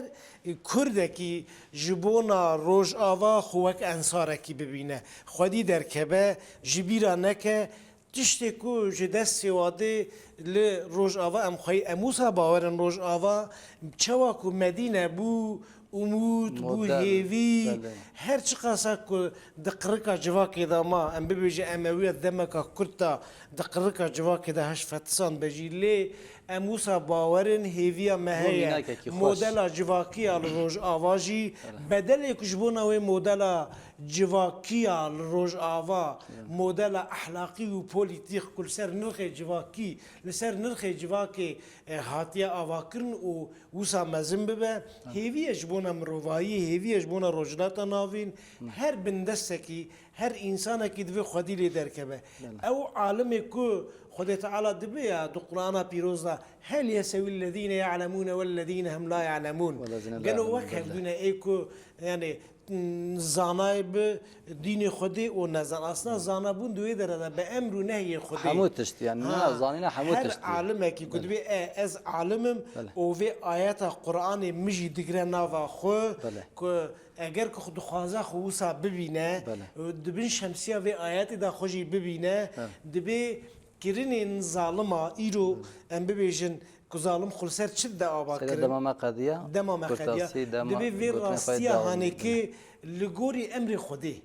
kurdekî ji bona Rojava xwe wek ensarekî bibîne. Xwedî derkeve, ji bîra neke, tiştê ku ji destê wadê li Rojava em xweyî, em wisa bawerin Rojava, çawa ku Medîne bû, umûd, bû Modern, hêvî, belê. Her çiqasa ku di qirika civakê de ma, em bibêje Emewiya demeka kurt de di qirika civakê de heş fetisand be jî, lê em wisa bawerin hêviya me Bû heye. Mînakekî xweş. Modela civakiya li Rojava jî Belê. Bedelê ku ji bona wê modela civakiya li Rojava, Belê. Modela ehlaqî û polîtîk ku li ser nirxê civakî, li ser nirxê civakê, e, hatiye avakirin û wisa mezin bibe, Belê. Hêvî ye ji bona mirovayî, hêvî ye ji bona Rojhilata Navîn, Belê. Her bindestekî, her însanekî divê xwedî lê derkeve. Belê. Ew alimê ku Xwedê Teala dibê ya di Qur'ana Pîroz de, "Hel yestewî lezîne ya'lemûne wellezîne hum la ya'lemûn." Wellezîne la Gelo ya'lemûn, wek hev belê. Dûne ê ku, yanî, m, zanayê bi dînê Xwedê û nezan. Aslında Hı. Zanabûn di wê dere de bi emr û nehyê Xwedê. Hemû tişt, yanî, Ha, ne zanîne hemû her tişt. Alimekî ku Belê. Dibê, "E, ez alim im Belê. Û vê ayeta Qur'anê min jî digre nava xwe," Belê. Ku eger ku xwe dixwaze xwe wisa bibîne, Belê. Di bin şemsiya vê ayetê de xwe jî bibîne, Belê. Dibê kirinên zalima îro em bibêjin ku zalim xwe li ser çi dide ava kirin? Dema me qediya, dema me qediya, dibê vê rastiya hanekê li gorî emrê Xwedê.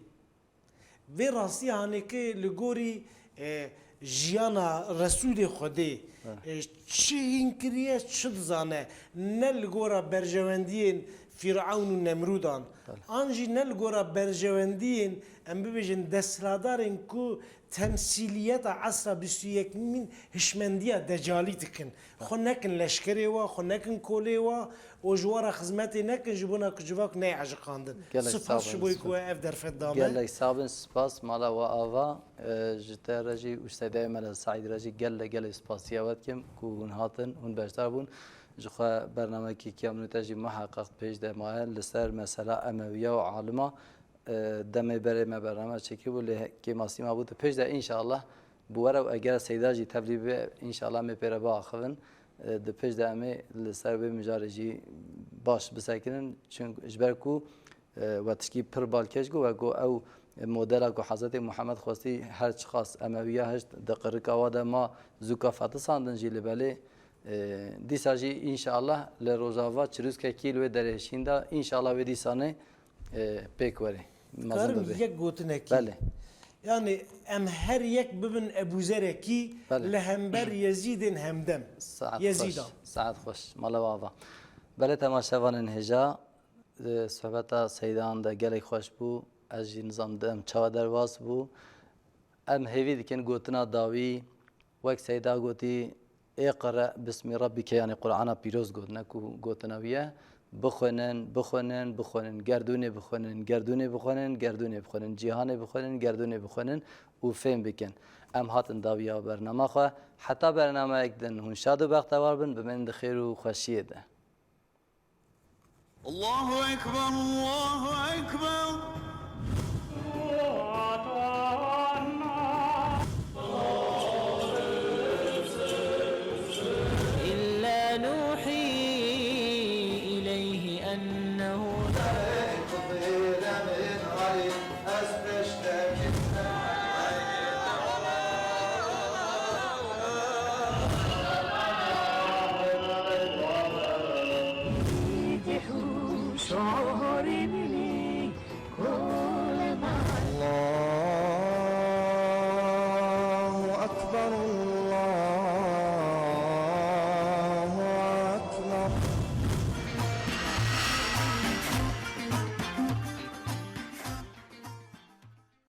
Vê rastiya hanekê li gorî, e, jiyana Resûlê Xwedê, e, çi hîn kiriye, çi dizane, ne li gora berjewendiyên Fîrewn û Nemrûdan, an jî ne li gora berjewendiyên, em bibêjin, desthilatdarên ku temsîliyeta esra bîst û yekemîn hişmendiya decalî dikin. Xwe nekin leşkerê wa, xwe nekin kolê wa û ji we re xizmetê nekin ji bona ku civak neyê ejiqandin. Gelek spas ji bo ku we ev derfet da me. Gelek spas, mala we ava, e, ji te re jî û ji Seydayê me li Seîd re jî gelek, gelek spasiya we dikim ku hûn hatin, hûn beşdar bûn. Ji xwe bernamekî Kiya min û te jî muheqeq pêş de maye li ser mesela Emewiya û alima. E, demê berê me bername çêkiribû, lê kêmasî mabû. Tu pêş de înşallah bi were û eger Seyda jî tevlî bibe, înşallah em ê pê re biaxivin. E, di pêş de em ê li ser vê mijarê jî baş bisekinin. Çunku ji ber ku, e, we tişkî pir balkêş got, we got ew modela ku Hezretê Muhammed xwestî her çiqas Emewiya hişt di qirika wa de ma zûka fetisandin jî li belê. E, dîsa jî înşallah li Rojava çirûskekî li wê derê şîn de, înşallah wê dîsanê, e, pêk werê. Mezin Karim, bibê. Yek gotinekî. Belê. Yani em her yek bibin Ebûzerekî, belê, li hember Yezîdên hemdem. Saet Yezîda. Xweş, saet xweş. Mala we ava. Belê temaşevanên hêja, e, sohbeta Seydan de gelek xweş bû. Ez jî nizam de em çawa derbas bû. Em hêvî dikin gotina dawî, wek Seyda gotî, "Iqre bismi rabbike", yanî Qur'ana pîroz got, ne ku gotina wî ye. Bixwînin, bixwînin, bixwînin, gerdûnê bixwînin, gerdûnê bixwînin, gerdûnê bixwînin, cîhanê bixwînin, gerdûnê bixwînin û fêm bikin. Em hatin dawiya bernama xwe. Heta bernameyek din hûn şad û bextewar bin, bimînin di xêr û xweşiyê de. Allahu Ekber, Allahu Ekber. إلا نوحي إليه أنه